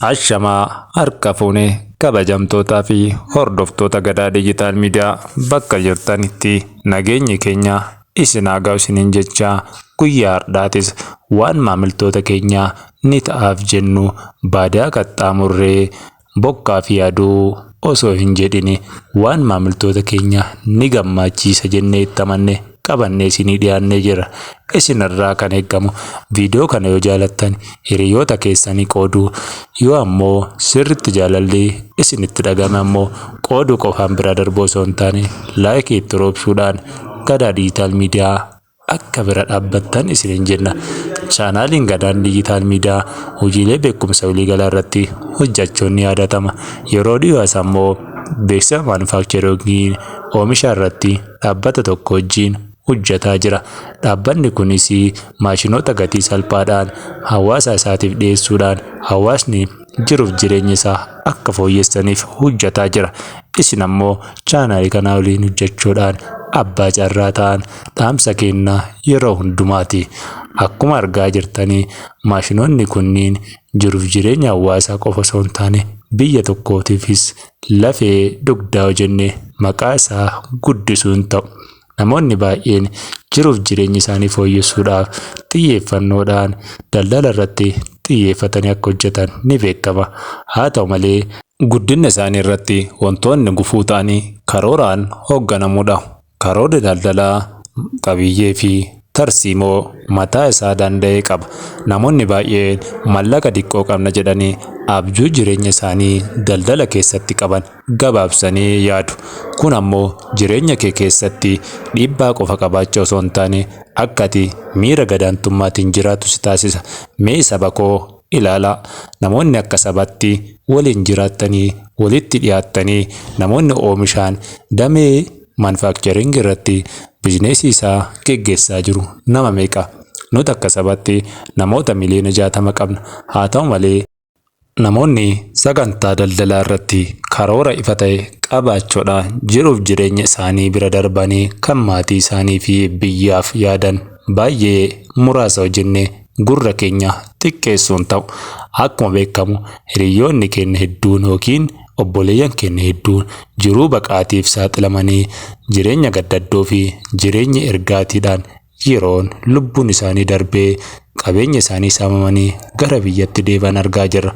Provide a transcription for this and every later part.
Ashamaa harka fuune, kabajamtootaa fi hordoftoota Gadaa Digital Media, bakka jirtanitti nageenyi keenya isin haa ga'u isiniin jechaa, guyyaa har'aatis waan maamiltoota keenyaa ni ta'aaf jennu baadiyaa qaxxaamurree, bokkaa fi aduu osoo hin jedhini, waan maamiltoota keenya ni gammachiisa jennee itti amanne qabannee isinii dhiyaannee jira. Isinirraa kan eeggamu viidiyoo kana yoo jaalattan hiriyoota keessanii qooduu, yoo ammoo sirriitti jaalalli isinitti dhagame ammoo qooduu qofaan bira darbuu osoo hin taane like itti roobsuudhaan Gadaa Digital Media akka bira dhaabbattan isiniin jenna. Chaanaaliin Gadaan Digital Media hojiilee beekumsa waliigalaa irratti hojjechuun ni yaadatama. Yeroo dhiyoo as ammoo beeksisa manufacturingii oomisha irratti dhaabbata tokko wajjin hojjetaa jira. Dhaabbanni kunis maashinoota gatii salphaadhaan hawaasa isaatiif dhiyeessuudhaan hawaasni jiruuf jireenya isaa akka fooyyessaniif hojjetaa jira. Isin ammoo chaanaalii kanaa waliin hojjechuudhaan abbaa carraa ta'an dhaamsa kennaa yeroo hundumaati. Akkuma argaa jirtanii, maashinoonni kunniin jiruuf jireenya hawaasaa qofa osoo hin taane biyya tokkootiifis lafee dugdaa jennee maqaa isaa guddisuun ta'u. Namoonni baay'een jiruuf jireenya isaanii fooyyessuudhaaf xiyyeeffannoodhaan daldala irratti xiyyeeffatanii akka hojjetan ni beekama. Haa ta'u malee, guddina isaanii irratti wantoonni gufuu ta'anii karooraan hoogganamuudha. Karoorri daldalaa qabiyyee fi tarsiimoo mataa isaa danda'e qaba. Namoonni baay'een mallaqa xiqqoo qabna jedhanii abjuu jireenya isaanii daldala keessatti qaban gabaabsanii yaadu. Kun ammoo jireenya kee keessatti dhiibbaa qofa qabaachuu osoo hin taane akka ati miira gadaantummaatiin jiraattu si taasisa. Mee saba koo ilaalaa. Namoonni akka sabatti waliin jiraattanii, walitti dhiyaattanii, namoonni oomishaan damee manufacturingii irratti bizineesii isaa geggeessaa jiru nama meeqa? Nuti akka sabatti namoota miliyoona 60 qabna. Haa ta'u malee, namoonni sagantaa daldalaa irratti karoora ifa ta'e qabaachuudhaan jiruuf jireenya isaanii bira darbanii kan maatii isaanii fi biyyaaf yaadan baay'ee muraasa hojjennee gurra keenya xiqqeessuun ta'u. Akkuma beekamu, hiriyoonni keenya hedduun yookiin obboleeyyan keenya hedduun jiruu baqaatiif saaxilamanii jireenya gaddaddoo fi jireenya ergaatiidhaan yeroon lubbuun isaanii darbee, qabeenya isaanii saamamanii gara biyyatti deebi'an argaa jirra.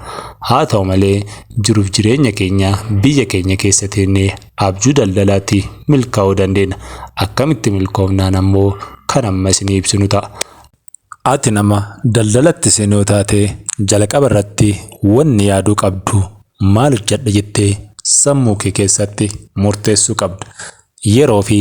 Haa ta'u malee, jiruuf jireenya keenya biyya keenya keessa teennee abjuu daldalaatti milkaa'uu dandeenya. Akkamitti milkoofnaan ammoo kan amma isinii ibsinu ta'a. Ati nama daldalatti seenuu taate, jalqaba irratti wanni yaaduu qabdu maal hojjedha jettee sammuu kee keessatti murteessuu qabda. Yeroo fi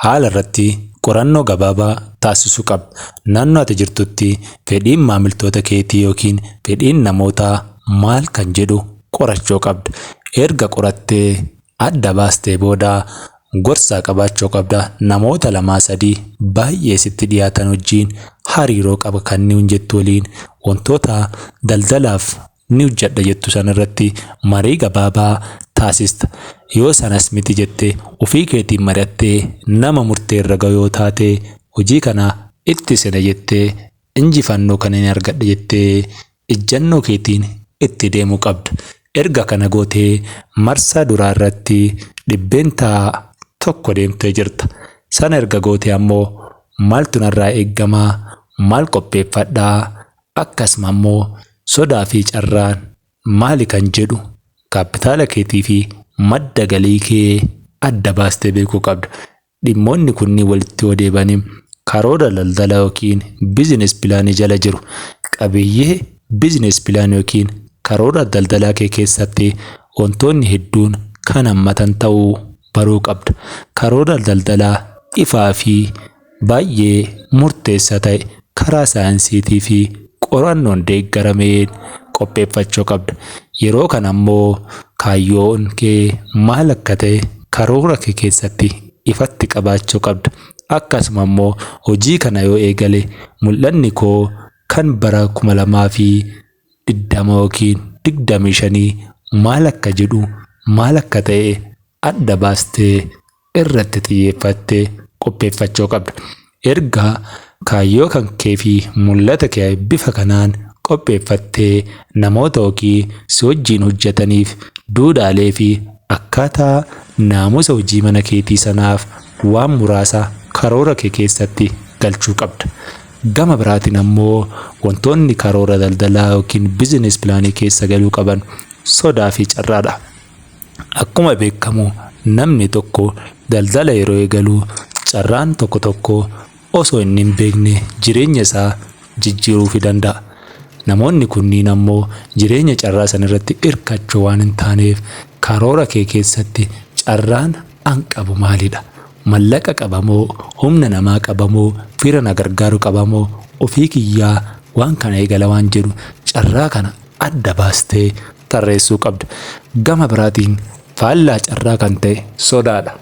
haala irratti qorannoo gabaabaa taasisuu qabda. Naannoo ati jirtutti fedhiin maamiltoota keetii yookiin fedhiin namootaa maal kan jedhu qorachuu qabda. Erga qorattee adda baastee booda gorsaa qabaachuu qabda. Namoota lamaa sadii baay'ee sitti dhiyaatan wajjin hariiroo qaba kanneen jettu waliin wantoota daldalaaf ni hojjedha jettu sanarratti marii gabaabaa taasista. Yoo sanas miti jette, ofii keetiin mari'attee nama murtee irra ga'u yoo taate, hojii kana itti seena jettee, injifannoo kana ni argadha jettee ejjannoo keetiin itti deemuu qabda. Erga kana gootee marsaa duraa irratti 1% deemtee jirta. Sana erga gootee ammoo maaltu narraa eeggamaa? Maal qopheeffadhaa? Akkasuma ammoo sodaa fi carraan maali kan jedhu kaapitaala keetii fi madda galii kee adda baastee beekuu qabda. Dhimmoonni kunniin walitti yoo deebi'anii karoora daldalaa yookiin business planii jala jiru. Qabiyyee business planii yookiin karoora daldalaa kee keessatti wantoonni hedduun kan hammatan ta'uu baruu qabda. Karoora daldalaa ifaa fi baay'ee murteessaa ta'e karaa saayinsiitii fi qorannoon deeggarameen qopheeffachuu qabda. Yeroo kana ammoo kaayyoon kee maal akka ta'e karoora kee keessatti ifatti qabaachuu qabda. Akkasuma immoo hojii kana yoo eegale mul'anni koo kan bara 2020 yookiin 25 maal akka jedhu, maal akka ta'e adda baastee irratti xiyyeeffattee qopheeffachuu qabda. Erga kaayyoo kan kee fi mul'ata kee bifa kanaan qopheeffattee namoota yookiin si wajjin hojjetaniif duudhaalee fi akkaataa naamusa hojii mana keetii sanaaf waan muraasa karoora kee keessatti galchuu qabda. Gama biraatiin ammoo wantoonni karoora daldalaa yookiin business planii keessa galuu qaban sodaa fi carraadha. Akkuma beekamu, namni tokko daldala yeroo eegalu carraan tokko tokko osoo inni hin beekne jireenya isaa jijjiiruufii danda'a. Namoonni kunniin ammoo jireenya carraa san irratti hirkachuu waan hin taaneef, karoora kee keessatti carraan an qabu maalidha? Mallaqa qabamoo, humna namaa qabamoo, fira na gargaaru qabamoo, ofii kiyyaa waan kana eegala waan jedhu carraa kana adda baastee tarreessuu qabda. Gama biraatiin faallaa carraa kan ta'e sodaadha.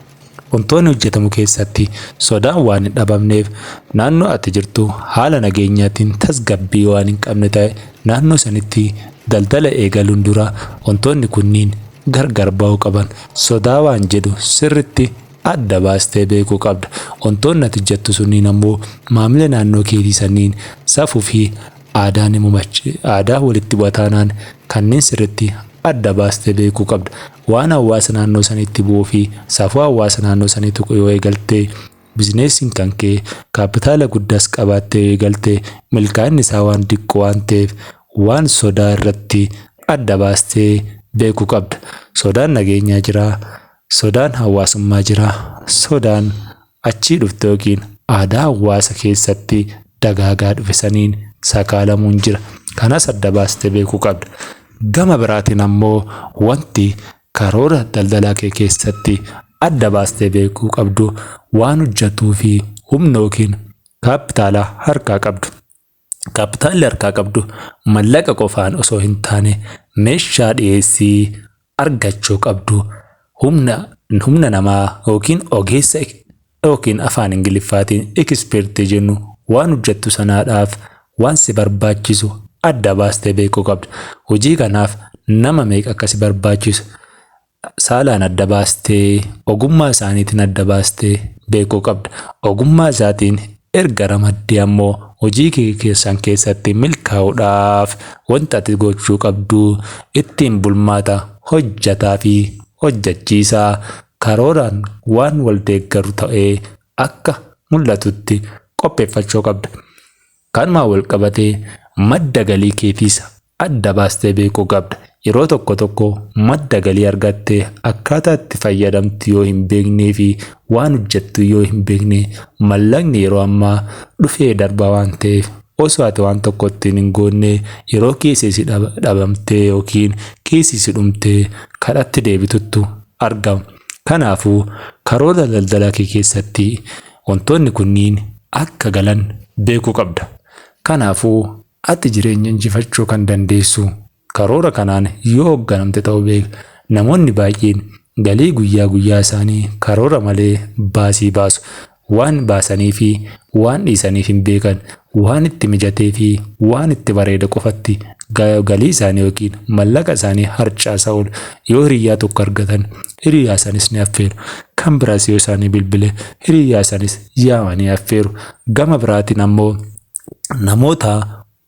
Wantoonni hojjetamu keessatti sodaan waan hin dhabamneef, naannoo ati jirtu haala nageenyaatiin tasgabbii waan hin qabne ta'e, naannoo sanitti daldala eegaluun dura wantoonni kunniin gargar ba'uu qaban. Sodaa waan jedhu sirritti adda baastee beekuu qabda. Wantoonni ati jettu sunniin ammoo maamila naannoo keetii saniin safuu fi aadaan aadaa walitti bu'ataanaan kanneen sirritti adda baastee beekuu qabda. Waan hawaasa naannoo sanitti bu'uu fi safuu hawaasa naannoo sanii tuqu yoo eegaltee, businessiin kan kee kaapitaala guddaas qabaattee yoo eegalte, milkaa'inni isaa waan xiqqoo waan ta'eef, waan sodaa irratti adda baastee beekuu qabda. Sodaan nageenyaa jira, sodaan hawaasummaa jira, sodaan achii dhufte yookiin aadaa hawaasa keessatti dagaagaa dhufe saniin sakaalamuun jira. Kanas adda baastee beekuu qabda. Gama biraatiin ammoo wanti karoora daldalaa kee keessatti adda baastee beekuu qabdu waan hojjetuu fi humna yookiin kaapitaala harkaa qabdu. Kaapitaalli harkaa qabdu mallaqa qofaan osoo hin taane, meeshaa dhiyeessii argachuu qabdu, humna namaa yookiin ogeessa yookiin afaan Ingiliffaatiin expertii jennu, waan hojjettu sanaadhaaf waan si barbaachisu adda baastee beekuu qabda. Hojii kanaaf nama meeqa akka si barbaachisu saalaan adda baastee, ogummaa isaaniitiin adda baastee beekuu qabda. Ogummaa isaatiin erga ramaddee ammoo hojii kee keessan keessatti milkaa'uudhaaf wanta ati gochuu qabdu ittiin bulmaata hojjataa fi hojjechiisaa karooraan waan wal deeggaru ta'ee akka mul'atutti qopheeffachuu qabda. Kanumaan wal qabatee madda galii keetiis adda baastee beekuu qabda. Yeroo tokko tokko madda galii argattee akkaataa itti fayyadamtu yoo hin beeknee fi waan hojjettu yoo hin beekne, mallaqni yeroo ammaa dhufee darbaa waan ta'eef, osoo ati waan tokko ittiin hin goonne yeroo kiisii si dhabamtee yookiin kiisii si dhumtee kadhatti deebituttu argama. Kanaafuu karoora daldalaa kee keessatti wantoonni kunniin akka galan beekuu qabda. Kanaafuu ati jireenya injifachuu kan dandeessu karoora kanaan yoo hoogganamte ta'uu beeka. Namoonni baay'een galii guyyaa guyyaa isaanii karoora malee baasii baasu. Waan baasanii fi waan dhiisaniif hin beekan. Waan itti mijatee fi waan itti bareeda qofatti galii isaanii yookiin mallaqa isaanii harcaasa oolu. Yoo hiriyyaa tokko argatan hiriyyaa isaaniis ni affeeru. Kan biraas yoo isaanii bilbile hiriyyaa isaanis yaamanii affeeru. Gama biraatiin ammoo namoota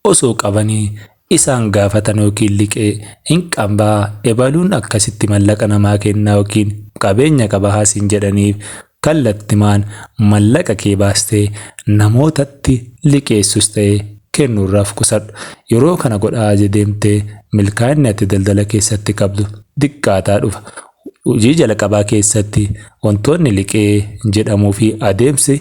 osoo qabanii isaan gaafatan yookiin liqee hin qabaa, ebaluun akkasitti mallaqa namaa kennaa yookiin qabeenya qaba haasiin jedhaniif, kallattimaan mallaqa kee baastee namootatti liqeessus ta'e kennuurraaf qusadhu. Yeroo kana godhaa deemtee milkaa'inni ati daldala keessatti qabdu xiqqaataa dhufa. Hojii jalqabaa keessatti wantoonni liqee jedhamuu fi adeemsi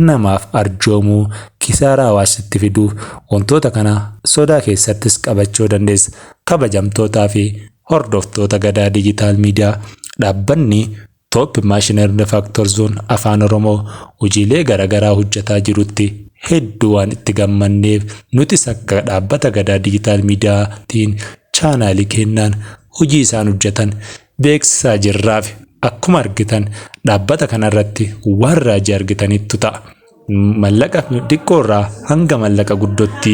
namaaf arjoomuu kisaaraa hawaasatti fiduuf wantoota kana sodaa keessattis qabachuu dandeessa. Kabajamtootaa fi hordoftoota Gadaa Digital Media, dhaabbanni Top Machinery Factor Zone Afaan Oromoo hojiilee garaagaraa hojjetaa jirutti hedduu waan itti gammanneef, nutis akka dhaabbata Gadaa Digital Mediatiin channelii kennaan hojii isaan hojjetan beeksisaa jirraaf. Akkuma argitan dhaabbata kanarratti waan raajii argitanittu ta'a. Mallaqa xiqqoorraa hanga mallaqa guddootti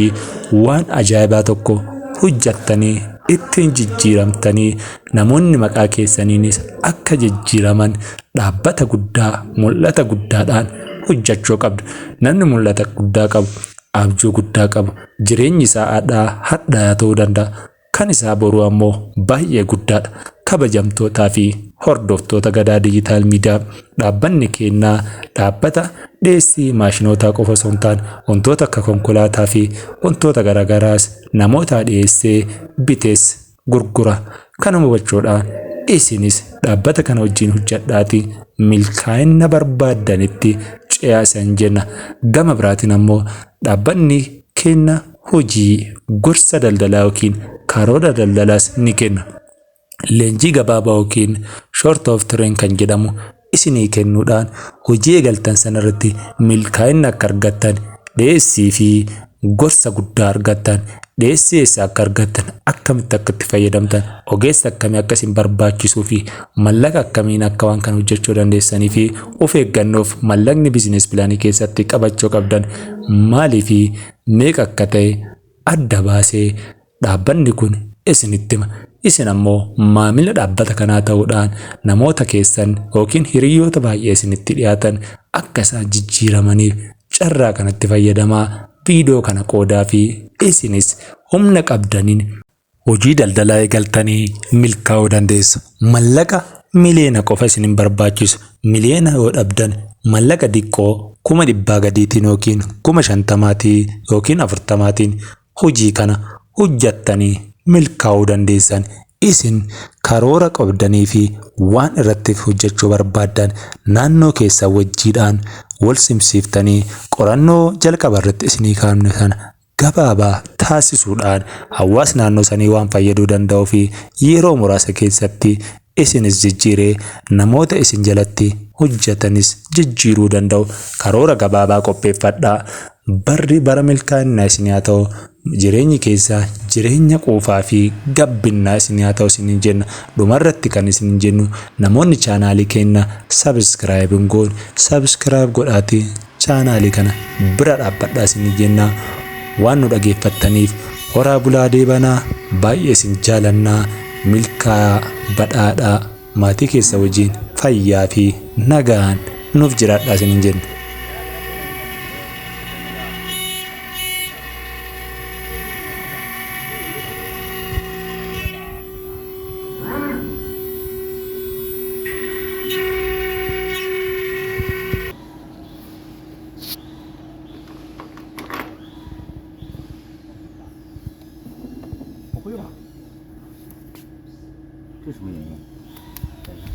waan ajaa'ibaa tokko hojjettanii ittiin jijjiiramtanii, namoonni maqaa keessaniinis akka jijjiiraman dhaabbata guddaa mul'ata guddaadhaan hojjechuu qabdu. Namni mul'ata guddaa qabu Abjuu guddaa qabu. Jireenyi isaa hadhaa hadhaa'aa ta'uu danda'a. Kan isaa boruu ammoo baay'ee guddaadha. Kabajamtootaa fi hordoftoota Gadaa Diijitaal Miidiyaa, dhaabbanni keenyaa dhaabbata dhiyeessii maashinootaa qofa osoo hin taane wantoota akka konkolaataa fi wantoota garaagaraas namoota dhiyeessee bitees gurgura. Kana hubachuudhaan isinis dhaabbata kana wajjin hojjedhaatii milkaa'ina barbaaddanitti ce'aa isin jenna. Gama biraatiin ammoo dhaabbanni keenya hojii gorsa daldalaa yookiin karoora daldalaas ni kenna. Leenjii gabaabaa yookiin short of train kan jedhamu isinii kennuudhaan hojii eegaltan sanarratti milkaa'ina akka argattan, dhiyeessii fi gorsa guddaa argattan, dhiyeessii eessa akka argattan, akkamitti akka itti fayyadamtan, ogeessa akkamii akka isin barbaachisuu fi mallaqa akkamiin akka waan kana hojjechuu dandeessanii fi of eeggannoof mallaqni business planii keessatti qabachuu qabdan maalii fi meeqa akka ta'e adda baasee dhaabbanni kun isinitti hima. Isin ammoo maamila dhaabbata kanaa ta'uudhaan namoota keessan yookiin hiriyoota baay'ee isinitti dhiyaatan akka isaan jijjiiramaniif carraa kanatti fayyadamaa, viidiyoo kana qoodaa fi isinis humna qabdaniin hojii daldalaa eegaltanii milkaa'uu dandeessu. Mallaqa miliyoona qofa isin hin barbaachisu. Miliyoona yoo dhabdan mallaqa xiqqoo 100,000 gadiitiin yookiin 50,000tiin yookiin 40maatiin hojii kana hojjattanii milkaa'uu dandeessan. Isin karoora qabdanii fi waan irratti hojjechuu barbaaddan naannoo keessan wajjiidhaan wal simsiiftanii qorannoo jalqaba irratti isinii kaa'amne sana gabaabaa taasisuudhaan hawaasa naannoo sanii waan fayyaduu danda'uu fi yeroo muraasa keessatti isinis jijjiiree namoota isin jalatti hojjetanis jijjiiruu danda'u karoora gabaabaa qopheeffadhaa. Barri bara milkaa'inaa isin haa ta'u. Jireenyi keessaa jireenya quufaa fi gabbinnaa isin haa ta'u isin jenna. Dhumarratti kan isin jennu, namoonni chaanaalii keenya subscribe hin goone subscribe godhaatii chaanaalii kana bira dhaabbadhaa isin jenna. Waan nu dhageeffattaniif horaa bulaa deebanaa, baay'ee isin jaalannaa, milkaa badhaadhaa, maatii keessa wajjin fayyaa fi nagaan nuuf jiraadhaa isin jenna.